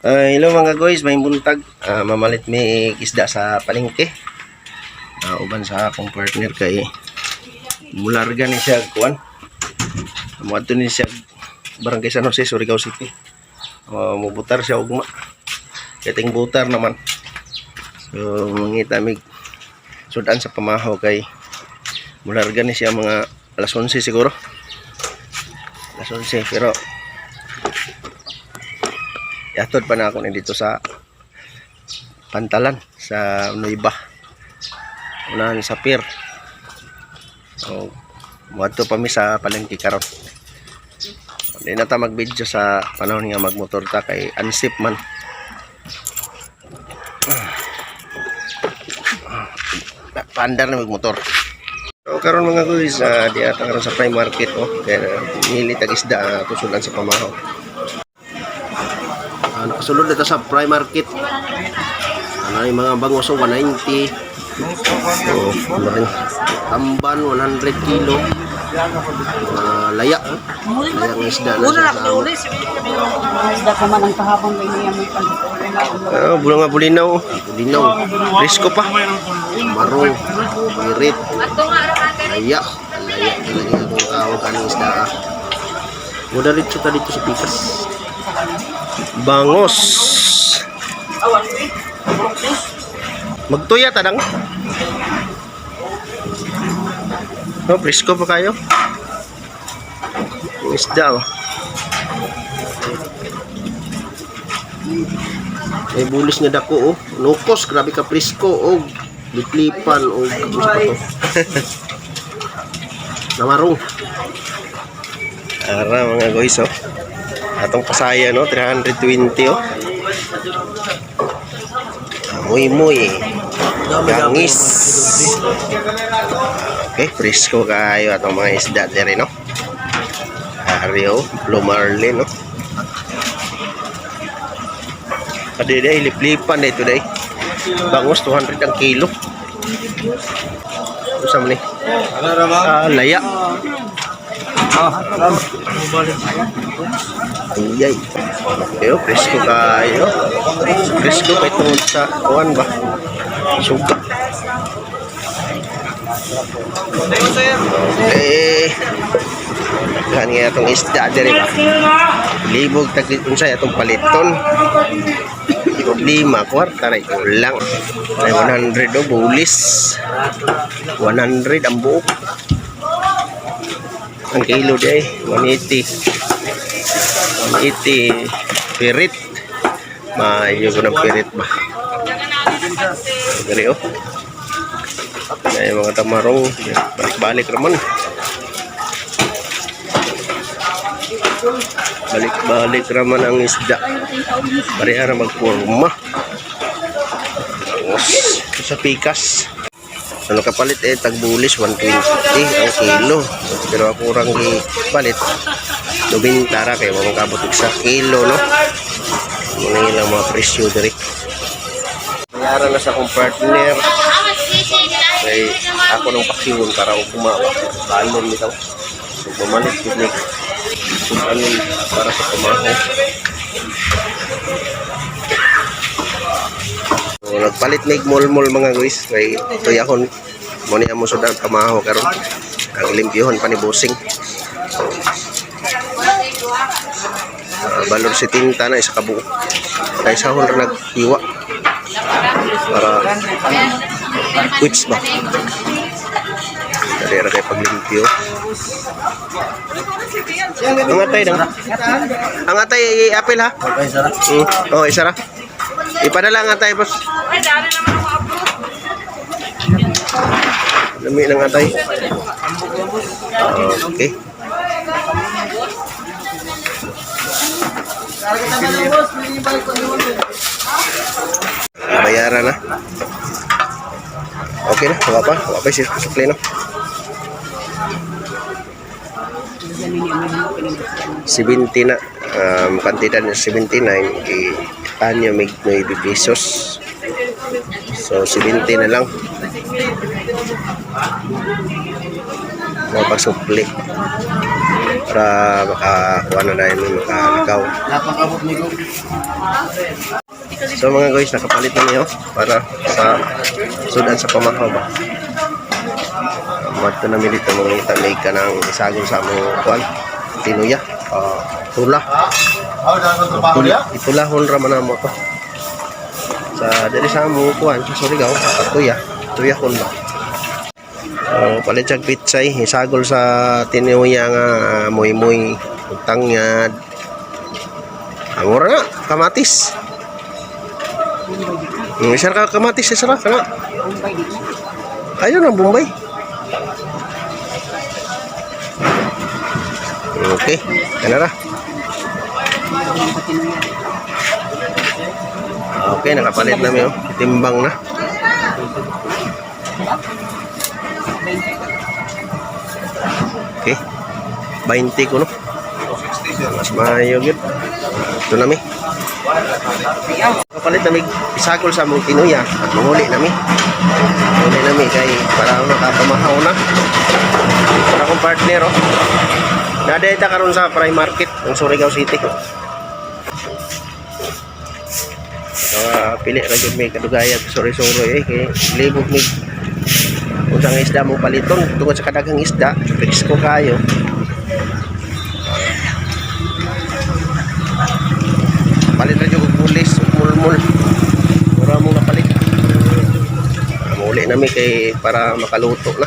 Hello mga guys, may buntag. Mamalit mi isda sa palengke. Uban sa akong partner kay mularga ni siya kuan. Moadto ni siya Barangay San Jose, Surigao City. Mubutar siya ugma. Kiting butar naman. So mangita mig sudan sa pamahaw kay mularga ni siya mga alas 11 siguro. Alas 11, pero yatod pa na ako ni dito sa Pantalan sa Nueva. Unahan sa pier. So, muadto pa mi sa palengke karon. Hindi na ta mag-video sa panahon nga magmotor ta kay unsafe man. Paandar na magmotor. So karon mga guys, di ata karon sa prime market, oh. Kaya mili tag isda tusulan sa pamahaw. Nakasulod na ta sa prime market. Ano yung mga bangos, oh, 190. Oh, ano rin. Tamban 100 kilo. Mga laya, oh. Laya ng isda na siya sa amo. Isda ka man ang kahapon may niya may pan. Ah, nga bulinaw, oh. Bulinaw. Presko pa. Marong. Pirit. Laya. Laya talaga akong tawag kaning isda, ah. Muna rin ta dito sa pikas. Bangos. Magtuya tadang. Oh, presko pa kayo. Ang isda, oh. May bulis nga dako, oh. Nukos, grabe ka presko, oh. Liplipan oh. Gusto pa to. Namarong. Ara mga guys, oh. Atong pasaya, no, 320, oh. Muy muy. Gangis. Okay, presko kayo atong mga isda diri, no. Ari, oh, blue marlin, no. Adi day liplipan day today. Bangus 200 ang kilo. Usa man ni? Ah, laya. Ayay. Ayo, presko kayo. Presko kay tungod sa kuan ba? Suga. Eh, daghan nga atong isda diri ba? Libog tag unsay atong paliton. Problema, kwarta ra kulang. Ay 100, oh, bulis. 100 ang buok. Ang kilo di ay 180. 180 pirit. Maayo ko ng pirit ba. Dali, oh. Ay mga tamarong, balik-balik naman. Balik-balik raman ang isda. Pareha ra magporma. Bangos sa pikas. So nakapalit eh tagbulis 120 ang kilo. Pero ako rang gipalit 90 ra kay wa makabot og sa kilo, no. Mga ilang mga presyo diri. Bayaran na sa akong partner. Kay ako nang paksiwon para og kumawa. Balon bitaw. So bumalik gid ni kung ano para sa pamahaw. So, nagpalit mig mall-mall mga guys kay tuyahon mo niya mo sudan pamahaw karon. Ang limpyuhon pa ni Busing. Balor si tinta na isa ka buok. Kay sa ra naghiwa para which ba? Dali ra kay paglimpyo. Ang atay dang. Ang atay apel ha. Oh, isa ra. Ipadala ang atay, boss. Lami ng atay. Okay. Bayaran na. Okay na, wala pa. Wala pa si sukli, no? 70 na. Kantidad na 79 i anyo mig 9 pesos. So 70 na lang. Mga pagsukli. Para makakuha na dahil may makalakaw. Napakabot ni Go. So mga guys, nakapalit na niyo para sa sudan sa pamahaw ba. Madto na mi dito, mangita may ka ng isagol sa among kuan tinuya. Tula. Tula. Itulahon ra man namo to. Sa diri sa among kuan sa Surigao, sa tuya. Tuyahon ba. So, palit siya pitsay, isagol sa tinuya nga muy-muy, ug tangyad. Amora na, kamatis. Isa ka kamatis, isa ra kana. Bombay dito. Ayun ang Bombay. Okay, kana ra. Ang patinuya. Okay, nakapalit na mi oh. Timbang na. Okay. 20 ko no. Mas maayo gyud. Ito na mi. Kapalit na mi isagol sa among tinuya at manguli na mi. Manguli na mi kay para makapamahaw na. Para akong partner oh. Nadeta karon sa Prime Market ng Surigao City. So, pili ra gyud may kadugayag suri-suri eh kay libog mig unsang isda mo paliton tungod sa kadaghang isda, presko kayo. Palit ra jud og pulis ug mulmul. Mura mo napalit. Muli nami kay para makaluto na.